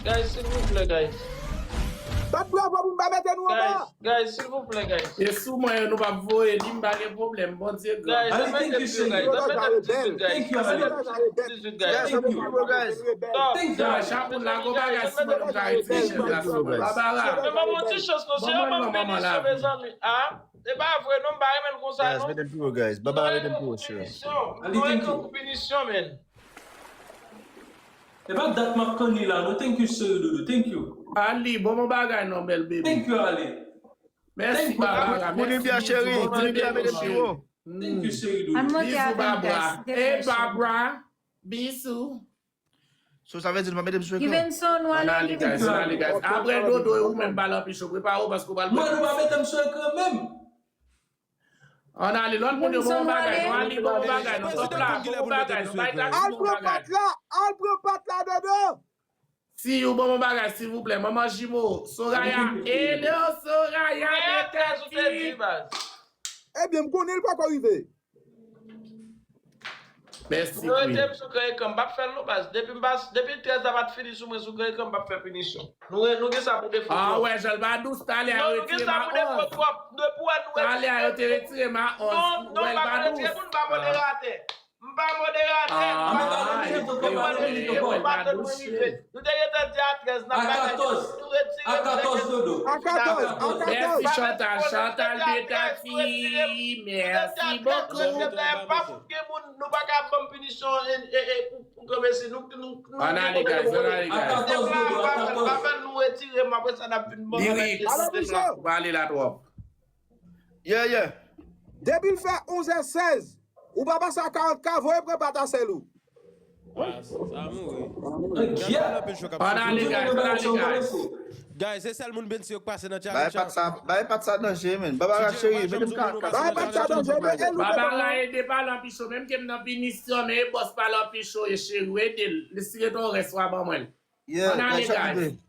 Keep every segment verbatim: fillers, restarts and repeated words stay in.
Guys, silvouplè, guys. Bat bravo pou m pa mete nou anba. Guys, guys, silvouplè, guys. E sou mwen yo nou p ap voye li, m pa gen pwoblèm. Bondye gran. Guys, mete m pi wo, guys. Mete m pi wo, guys. Mete m pi wo, guys. Thank you, guys. Thank you. Chak moun la gon bagay sou mwen, m ka retire chèz la sou mwen. Babara. Men ban m yon ti chans non, se yon banm pinisyon, mezanmi. Ah, se pa vre non, m pa renmen l konsa non. Guys, mete m pi wo, guys. Babara, mete m pi wo, cheri. Pinisyon. Nou ekran pou pinisyon, men. E pa dat m ap kanni la non. Thank you, cheri doudou. Thank you. Ali, bon, bon bagay non, bèl baby. Thank you, Ali. Mèsi, Babara. Timoun byen cheri, timoun byen mete m pi wo. Thank you, cheri doudou. Ann monte avè m, guys. E Babara, bisou. So sa vle di nou pa mete m sou ekran? Stevenson, nou ale, Stevenson. Ann ale, guys, ann ale, guys. Apre Dodo, e ou menm, Balan Pichon, prepare w paske w pral pran. Mwen, nou pa mete m sou ekran menm. Ann ale, lòt moun yo, bon bagay, nou ale, bon bagay, nou top la, bon bagay, nou bay taksi, bon bagay. Al pran pat la, al pran pat la, Dodo. Si ou bon, bon bagay, silvouplè, manman jimo, Soraya, ede w, Soraya, detektiv. Ebyen, m konnen l poko rive. Mèsi, Queen. Rete m sou gran ekran, m p ap fè l non, baz. Depi m pa, depi trèz la pa t fini sou mwen sou gran ekran, m p ap fè pinisyon. Nou, nou gen sa pou defo. Ah, wè, jan l pa dous, talè a retire ma onz. Talè a yo te retire ma onz. Non, non, pa retire pou n pa moderatè. M pa moderatè. Ah, m pa modere, m pa modere, m pa modere. Nou te gentan di a trèz, n ap bay nèg yo, nou retire, nou retire. A katòz, Dodo. A katòz, a katòz. Mèsi, Chantal. Chantal Petati, mèsi bokou. Gen moun, nou pa ka ban m pinisyon, e, e, e, pou, pou kanpe si nou, nou, nou. Ann ale, guys, ann ale, guys. A katòz, Dodo, a katòz. Pa fè nou retire m, apre sa, n ap vin ban m. Lyrics, ou pale la twòp. Yeah, yeah. Depi l fè onz è sèz, ou pa pase a karant K, voye pran pat a sèl ou. Sa mouri. Ann ale, guys, ann ale, guys. Guys, se sèl moun Bensi yo k pase nan challenge. Bay pat sa, bay pat sa danje, men. Babara cheri, mete m ka, ka. Bay pat sa danje, men. Babara ede pa lan piso, menm ke m nan pinisyon, men e bòs pa lan piso, e cheri, ou ede l. Li si gen ton rès, w a ban mwen l. Yeah, ann ale, guys.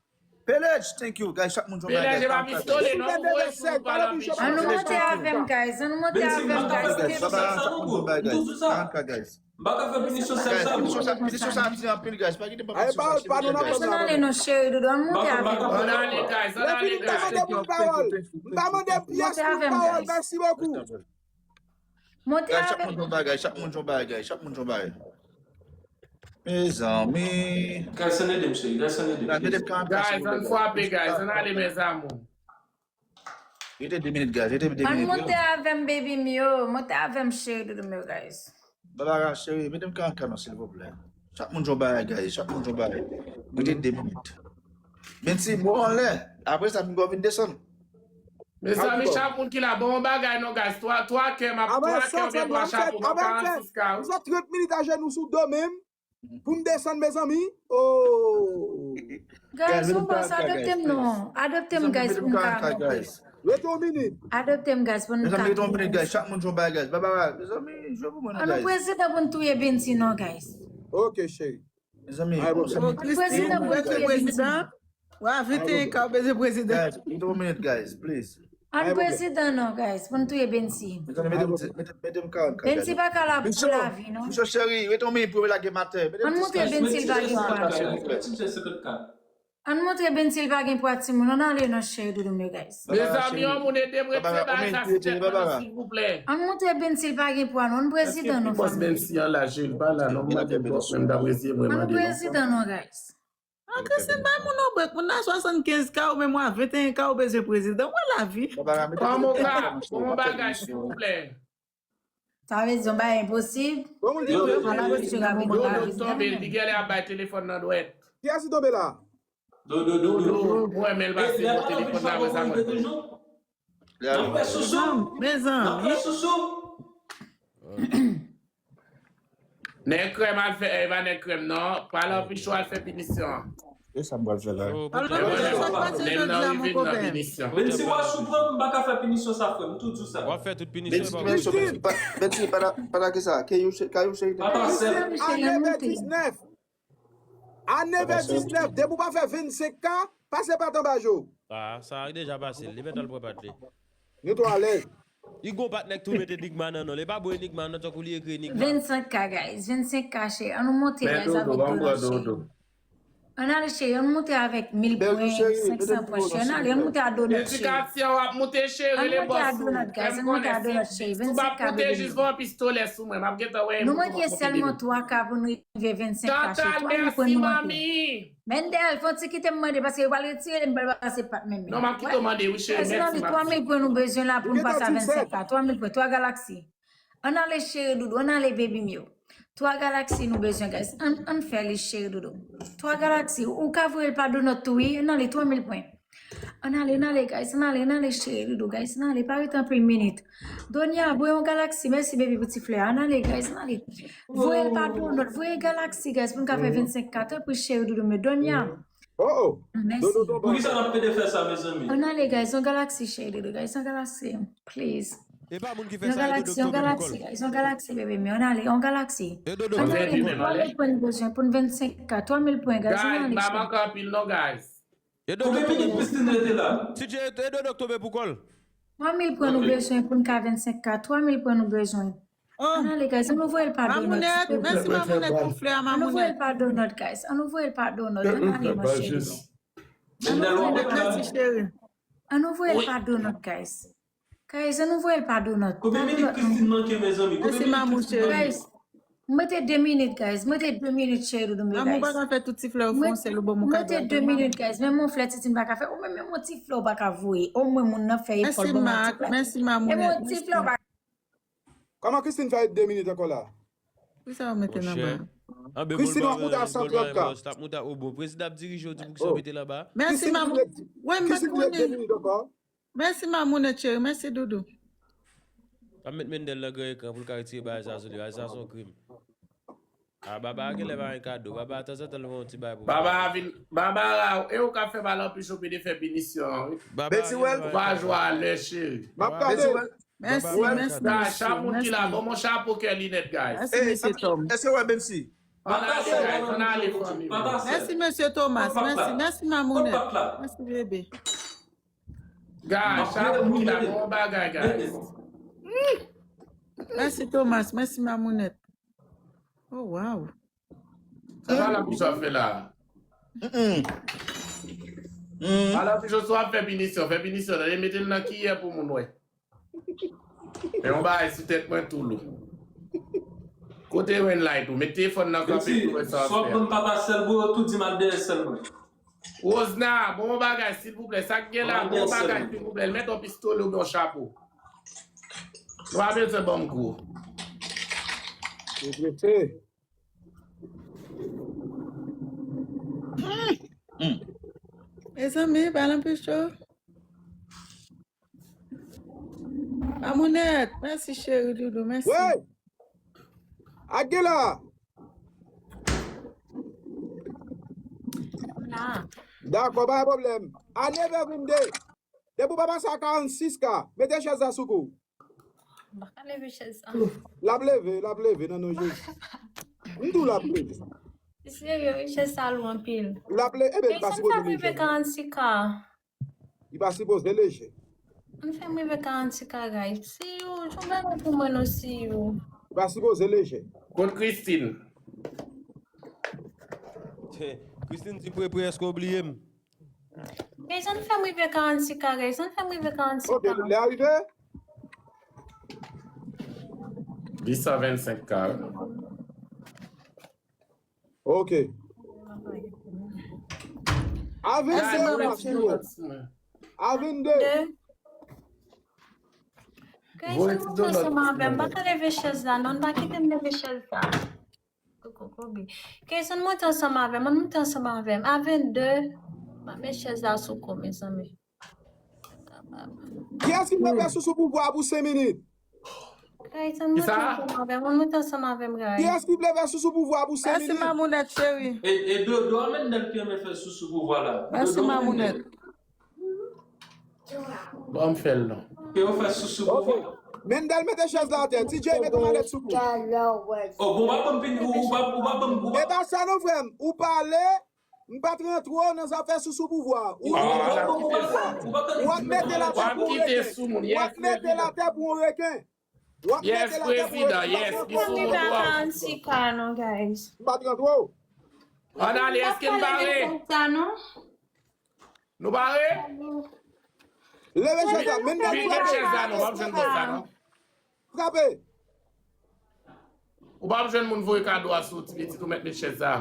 Pelej, thank you, guys. Chak moun jwenn bagay. Pelej, e pa pistole, non, ou voye sou pa lan piso. Ann monte avè m, guys. Ann monte avè m, guys. Chak moun jwenn bagay. Ann ka, guys. M pa ka fè pinisyon sèl sa, non. Pinisyon sa, pinisyon sa ap di anpil, guys. Pa kite m pa pinisyon sa, silvouplè, guys. Ann ale non, cheri doudou, ann monte avè m. Ann ale, guys, ann ale, guys. M pa mande pyès moun pawòl, mèsi bokou. Monte avè m. Chak moun jwenn bagay, chak moun jwenn bagay, chak moun jwenn bagay. Mezanmi. Guys, ann ede m, cheri, guys, ann ede m. Guys, ann frape, guys, ann ale, mes amours. Rete de minit, guys. Rete de minit. Ann monte avè m, baby m yo. Monte avè m, cheri doudou m yo, guys. Babara, cheri, mete m ka an ka non, silvouplè. Chak moun jwenn bagay, guys. Chak moun jwenn bagay. Rete de minit. Bensi, mwen anlè. Apre sa, m vin desann. Mezanmi, chak moun ki la, bon bagay non, guys. Twa, twa kè, m ap, twa kè oubyen twa chapo, m ap karannsis ka. M sot trant minit ajenou sou do men m. Pou m desann, mezanmi. Oh. Guys, ou bòs, adopte m non. Adopte m, guys, pou m ka. Rete yon minit. Adopte m, guys, pou m ka. Mezanmi, rete yon minit, guys. Chak moun jwenn bagay, guys. Babara, mezanmi, jwe pou mwen non, guys. Ann nou prezidan pou n touye Bensi non, guys. Ok, cheri. Mezanmi, ann prezidan pou n touye Bensi. Wa, venteyen ka w bezwen prezidan. Guys, rete yon minit, guys, please. Ann prezidan non, guys, pou n touye Bensi. Mete, mete, mete, mete m karant K, guys. Bensi pa ka la pou lavi, non. Piso cheri, rete yon minit pou yo lage m atè. Ann montre Bensi l pa gen pwa. Ann montre Bensi l pa gen pwa, timoun. Ann ale non, cheri doudou m yo, guys. Mezanmi, yon moun ede m retire bagay sa sou tèt mwen non, silvouplè. Ann montre Bensi l pa gen pwa, non. Ann prezidan non, fanmi. Bensi an la, je l pa la, non, m mande bòs mwen, m ta prezidan mwen, mande non. Ann prezidan non, guys. Ah, Christine, bay moun nan brèk. Moun nan swasannkenz K, ou menm ou a venteyen K, ou bezwen prezidan. Ou wè lavi. Kòman ou ka? Kòman bagay, silvouplè? Sa vle di yon bagay enposib? Dodo tonbe, li genlè ap bay telefòn nan dwèt. Kiyès ki tonbe la? Dodo, Dodo. Dodo, mwen men l pase nan telefòn nan, mwen sa mwen. N ap fè sousou. Mezanmi. N ap fè sousou. Nèg krèm al fè, e pa nèg krèm non. Pral anpi cho al fè pinisyon. E sa m pral fè la. Menm nan rive nan pinisyon. Menm si w a soupran, m pa ka fè pinisyon sa, frè m. M tou di w sa. W ap fè tout pinisyon. Bensi, pa ta ki sa. Ke yo, ka yo cheri. Papa, sèl. A nèf è diznèf. A nèf è diznèf. Depi w pa fè vennsenk K, pase pat anba je w. Ah, sa a deja pase. Li mèt al pran pat li. Nou tou alèz. Li gon patnè k tou met Enigma nan non l. E pa bon Enigma non, tankou li ekri Enigma. Vennsenk K, guys. Vennsenk K, cheri. Ann nou monte, guys, avèk Dodo, cheri. Ann ale cheri, ann moute avèk mil pwen, senk san pwen cheri. Ann ale, ann moute a donut cheri. Edikasyon w ap moute cheri, le bòs ou. Ann moute a donut, guys. Ann moute a donut cheri. Vennsèk ka bebe. Si w pa moute jis van pistolè sou mwen, m ap gentan wè. Nou manke sèlman twa ka pou nou rive vennsèk ka cheri. Twa mil pwen nou manke. Mendel, fè yon ti kite m mande, paske yo pral retire li, m pral pase pat menm. Non, m ap kite w mande, wi, cheri, mèsi, m ap. Twa mil pwen nou bezwen la pou n pase a vennsèk ka. Twa mil pwen, twa galaksi. Ann ale, cheri doudou, ann ale, baby m yo. Twa galaksi nou bezwen, guys. Ann, ann fè li, cheri doudou. Twa galaksi, ou ka voye l pa donut tou, wi. Ann ale, twa mil pwen. Ann ale, ann ale, guys, ann ale, ann ale, cheri doudou, guys, ann ale, pa rete anpil minit. Donia, voye yon galaksi, mèsi, baby, pou ti flè a. Ann ale, guys, ann ale. Voye l pa donut, voye galaksi, guys, pou n ka fè vennsèk ka, tanpri, cheri doudou m yo. Donia. Oh, oh. Mèsi. Dodo tonbe. Poukisa n ap pede fè sa, mezanmi? Ann ale, guys, yon galaksi, cheri doudou, guys, yon galaksi, please. E pa moun ki fè sa, e Dodo k tonbe pou kò l. Yon galaksi, guys, yon galaksi, bebe m yo, ann ale, yon galaksi. E Dodo k tonbe pou kò l. Twa mil pwen nou bezwen pou n vennsèk ka, twa mil pwen, guys, ann ale. Guys, pa manke anpil non, guys. E Dodo k tonbe pou kò l. Konbyen minit Christine rete la? T J, e Dodo k tonbe pou kò l. Twa mil pwen nou bezwen pou n ka vennsèk ka, twa mil pwen nou bezwen. Ann ale, guys, ann nou voye l pa donut. Mamounèt, mèsi Mamounèt pou flè a, Mamounèt. Ann nou voye l pa donut, guys. Ann nou voye l pa donut. Ann ale, mon cheri. Ann nou voye l pa donut. Mèsi, cheri. Ann nou voye l pa donut, guys. Guys, ann nou voye l pa donut. Konbyen minit Christine manke, mezanmi? Konbyen minit Christine manke? Guys, m rete de minit, guys. M rete de minit, cheri doudou m yo, guys. Mamoun pa ka fè tout ti flè ou fè yon sèl ou ban m yon kado. M rete de minit, guys. Menm yon flè Titine pa ka fè. Ou menm, menm yon ti flè ou pa ka voye. Omwen moun nan fè efò l ban mwen yon ti flè. Mèsi, Mamounèt. Menm yon ti flè ou pa Kòman Christine fè de minit ankò la? Poukisa yo mete l anba? Monchè. Christine, w ap moute a san trant ka. T ap moute a, o bon, prezidan ap dirije w, di poukisa yo mete l anba? Mèsi, Christine, Mamoun. Wi, m pa t konnen. Mèsi, Mamounèt cheri. Mèsi, doudou. Ap met Mendel nan gran ekran pou l ka retire bagay sa sou li. Bagay sa se yon krim. A, Baba genlè pa gen kado. Baba, tanzantan, l voye yon ti bagay pou Baba. Baba vin, Baba la, e ou ka fè mal anplis, ou pede fè pinisyon an, wi. Baba genlè pa gen kado. Ou pa jwe a lè, cheri. M ap gade. Mèsi, mèsi, mèsi. Chak moun ki la, ban m yon chapo kè linèt, guys. Mèsi, mesye Tom. Èske w wè Bensi? Ann ale, guys, ann ale, fanmi. Mèsi, mesye Thomas. Mèsi, mèsi, Mamounèt. Mèsi, bebe. Guys, chak moun ki la, ban m yon bagay, guys. Mèsi, Thomas. Mèsi, Mamounèt. Oh, wow. Sa pa la pou sa fè la. Mm-mm. Mm. Ala, ti Joshua ap fè pinisyon, fè pinisyon, tande, mete l nan kiyè pou moun wè. Men yon bagay sou tèt mwen tou lou. Kote ring light ou? Met telefòn nan kanpe pou wè sa w ap fè. Sòt ban m papa sèl pou yo tou di m al dèyè sèl mwen. Rosna, bon bagay, silvouplè. Sa k gen la, bon bagay, silvouplè. L mèt yon pistole oubyen yon chapo. Nou pa bezwen ban m gwo. Deprese. Mezanmi, pa nan pi cho. Mamounèt, mèsi cheri doudou, mèsi. Wey! Ak gen la. Dakò, pa gen pwoblèm. A nèf è vennde. Depi w pa pase a karannsis ka, mete chèz la sou kou. M pa ka leve chèz sa. L ap leve, l ap leve nan non Jezi. M di w l ap leve. Li serye wi, chèz sa lou anpil. L ap leve, e ben, li pa sipoze leve. Ann fè m rive karannsis ka. Li pa sipoze leve. Ann fè m rive karannsis ka, guys. Si yo, jon bagay pou mwen non, si yo. Li pa sipoze leve. Kont Christine. Christine di pre pre, èske w bliye m? Guys, ann fè m rive karannsis ka, guys. Ann fè m rive karannsis ka. Ok, lè a rive? Huit cent vingt-cinq ka. Ok. A vennde, a vennde. Guys, ann monte ansanm avè m. Pa ka leve chèz la, non. Pa kite m leve chèz la. Koko Kobe. Keyson, monte ansanm avè m, ann monte ansanm avè m. A vennde, m ap met chèz la sou kou, mezanmi. Kiyès ki vle fè sousou pouvwa pou senk minit? Keyson, monte ansanm avè m, ann monte ansanm avè m, guys. Kiyès ki vle fè sousou pouvwa pou senk minit? Mèsi, Mamounèt cheri. E, e Dodo a Mendel ki renmen fè sousou pouvwa la. Mèsi, Mamounèt. Ban m fè l non. Ke yo fè sousou pou vwa. Mendel mete chèz la atè. T J mete yon malèt sou kou. Oh, bon, w ap ban m pini, ou, ou pa, ou pa ban m, ou pa. E pa sa non, frè m. Ou pale, m pa t rantre w nan zafè sousou pouvwa. Ou, ou ap mete l atè pou yon reken. W ap mete l atè pou yon reken. W ap mete l atè pou yon reken. Yes, prezidan, yes. Li sou moun dwòt. Karannsis ka non, guys. M pa t rantre w. Ann ale, èske n pare? Nou pare? Leve chèz la, men Vin met chèz la non, w ap jwenn bòs la non. Frape! Ou p ap jwenn moun voye kado a sou ti pitit ou mèt met chèz la.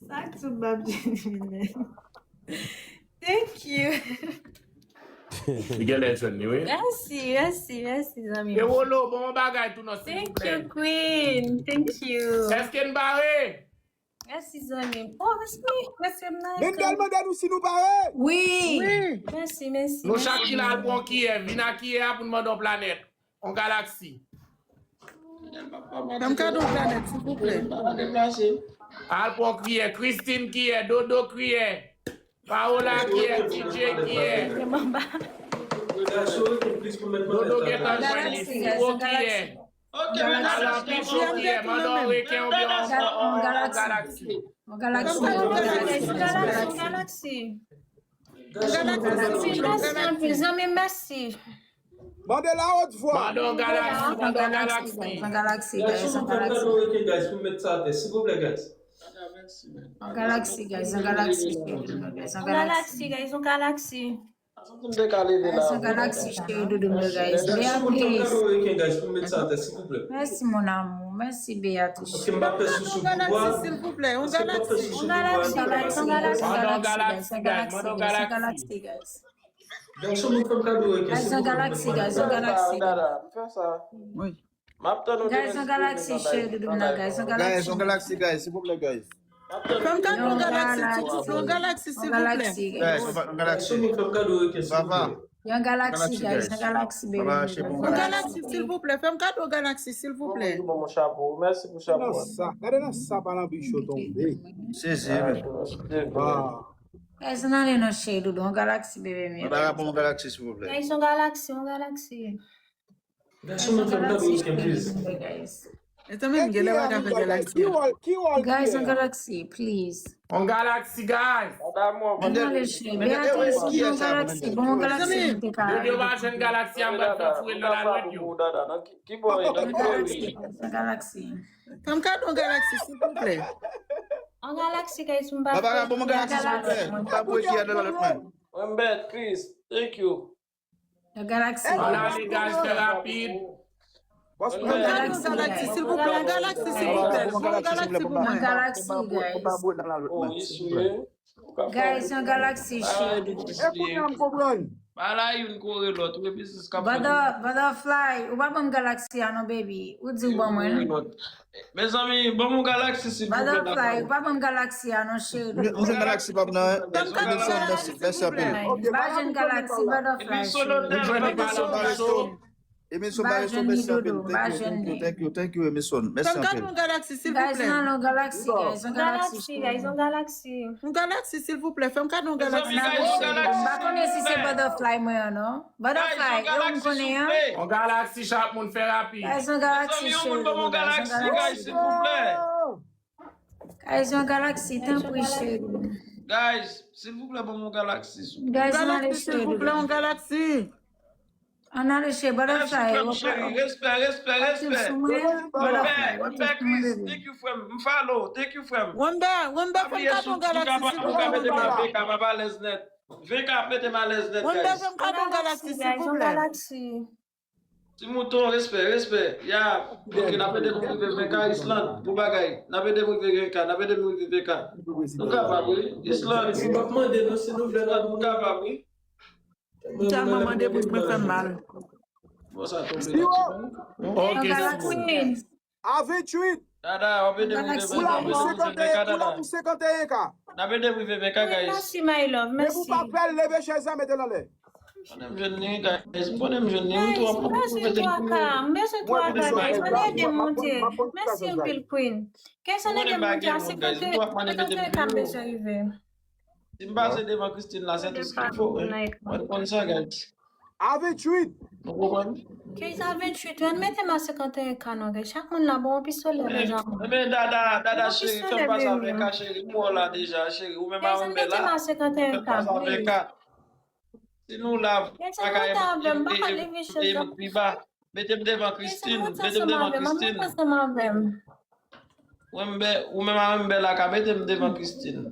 Sa k sou bab Jenny Minèt. Thank you. Li genlè jwenn li wi. Mèsi, mèsi, mèsi zanmi. E wolo, bon bagay tou non silvouplè. Thank you, Queen. Thank you. Èske n pare? Mèsi zanmi. Oh, mèsi, mèsi m nan. Men m te mande nou si nou pare. Wi. Mèsi, mèsi. Nou chak ki la al pran kiyè, vin ak kiyè a pou n mande yon planèt. On galaksi. Ban m kado planèt, silvouplè. Al pran kiyè, Christine kiyè, Dodo kiyè, Paola kiyè, DJ kiyè. Dodo gentan jwenn li, Siwo kiyè. Alan Pichon kiyè, mandan reken oubyen on galaksi. On galaksi. On galaksi. Mèsi, mèsi. Mande la haute voix. Mande on galaksi, mande on galaksi. On galaksi, guys, on galaksi. On galaksi, guys, on galaksi, guys, on galaksi. On galaksi, guys, on galaksi. Guys, on galaksi, cheri doudou m yo, guys. Beatrice. Mèsi, mon amour. Mèsi, Beatrice. On galaksi, silvouplè. On galaksi. On galaksi, guys, on galaksi, Mande on galaksi, guys, mande on galaksi. Guys, on galaksi, guys, on galaksi. Wi. M ap tann ou demen. Guys, on galaksi, cheri doudou m nan, guys, on galaksi. Guys, on galaksi, guys, silvouplè, guys. Fè m kado on galaksi, silvouplè. On galaksi, silvouplè. Guys, on galaksi. Fè m kado reken, silvouplè. Yon galaksi, guys, yon galaksi, baby. On galaksi, silvouplè. Fè m kado on galaksi, silvouplè. Bon, chapo. Mèsi pou chapo. Gade nan sa, gade nan sa pa nan bicho tonbe. Sezi, men. Wow. Guys, on ale non cheri doudou, on galaksi, bebe m yo. Mwen pa rapon yon galaksi, silvouplè. Guys, on galaksi, on galaksi. Gason mwen fè m tande wi kenplis. Guys. Etan men m genlè pa ka fè galaksi. Ki wòl, ki wòl Guys, ki on ye? Galaxy, please. On galaksi, guys. On galaksi, Beatrice, on galaksi, bon, on galaksi, nou te ka. Yo, yo pa jwenn galaksi a, mwen fè foure nan lalwèt yo. On galaksi, on galaksi. Fè m kado on galaksi, silvouplè. On galaksi, guys, m pa. Papa, bon, on galaksi, silvouplè. Mwen pa pou ekri a nan lalwèt mwen. Mwen bèt, Chris. Thank you. On galaksi. Ann ale, guys, fè rapid. Bòs Mwen kado on galaksi, silvouplè. On galaksi, silvouplè. Bon, on galaksi pou mwen. On galaksi, guys. Oh, isi, wi. Guys, on galaksi, cheri. E kounye a m konprann. Ba la youn kore lòt, wi, biznis k ap fèt. Butterfly, ou pa ban m galaksi a non, baby. Ou di w ban mwen. Mezanmi, ban m yon galaksi, silvouplè. Butterfly, ou pa ban m galaksi a non, cheri. Mwen jwenn galaksi pa nan. Emerson, mèsi, mèsi anpil. Ba jwenn galaksi, Butterfly. Emerson, nou tèlman pale. Emerson, ba jwenn, mèsi anpil. Thank you, thank you, thank you, Emerson. Mèsi anpil. Fè m kado on galaksi, silvouplè. Guys, on galaksi, guys, on galaksi. On galaksi, silvouplè. Fè m kado on galaksi. M pa konnen si se Butterfly mwen an non. Butterfly, e ou m konnen an? On galaksi, chak moun fè rapid. Guys, on galaksi, cheri. On galaksi, guys, silvouplè. Guys, on galaksi, tanpri, cheri. Guys, silvouplè, ban m on galaksi. Guys, on galaksi, silvouplè, on galaksi. On galaksi, Butterfly. Respè, respè, respè, respè. Respè, respè, Chris. Thank you, frè m. M follow. Thank you, frè m. Wanda, Wanda, fè m kado on galaksi, silvouplè. Mete m avèk a, papa lèz nèt. Venka ap mete m alèz nèt, guys. Wanda, fè m kado on galaksi, silvouplè. Galaksi. Ti mouton, respè, respè. Ya, ok, n ap ede nou rive venka, Island. Bon bagay. N ap ede nou rive venka, n ap ede nou rive venka. Nou kapab, wi. Island. M ap mande nou si nou vle, nou kapab, wi. M tèlman mande bouch mwen fè m mal. Bon, sa tonbe. Ok, Galaksi. A venntuit. Dada, w ap ede m rive Ou la venka, pou n ap ede m rive senkante, venka, ou la dada. Pou senkante ka. N ap ede m rive venka, guys. Merci, my love. Depi w Merci. pa fè l, leve chèz la, mete l anlè. Konnen m jwenn li, guys. Konnen m jwenn li. M tou ap Merci, twa ka. M bezwen twa ka. Guys, ann ede monte. Merci anpil, Queen. Guys, ann ede monte a senkante, senkante ka m bezwen rive. Si m pase devan Christine la, c'est tout ce qu'il faut, hein. Mwen konn sa, guys. A venntuit. Nou konprann? Guys, a venntuit, ann mete m a senkante ka non, guys. Chak moun la, bon, pistolè nan zam. Ebyen, dada, dada, cheri, fè m pase avèk ka, cheri. M wè w la deja, cheri. Ou menm a Guys, ann mete m a senkante ka, please. Si nou la, Guys, ann monte avè m, m pa ka leve chèz la. Mete m devan Christine, mete m devan Christine. Ansanm avè m. Ou menm bè, ou menm a menm bè la ka mete m devan Christine.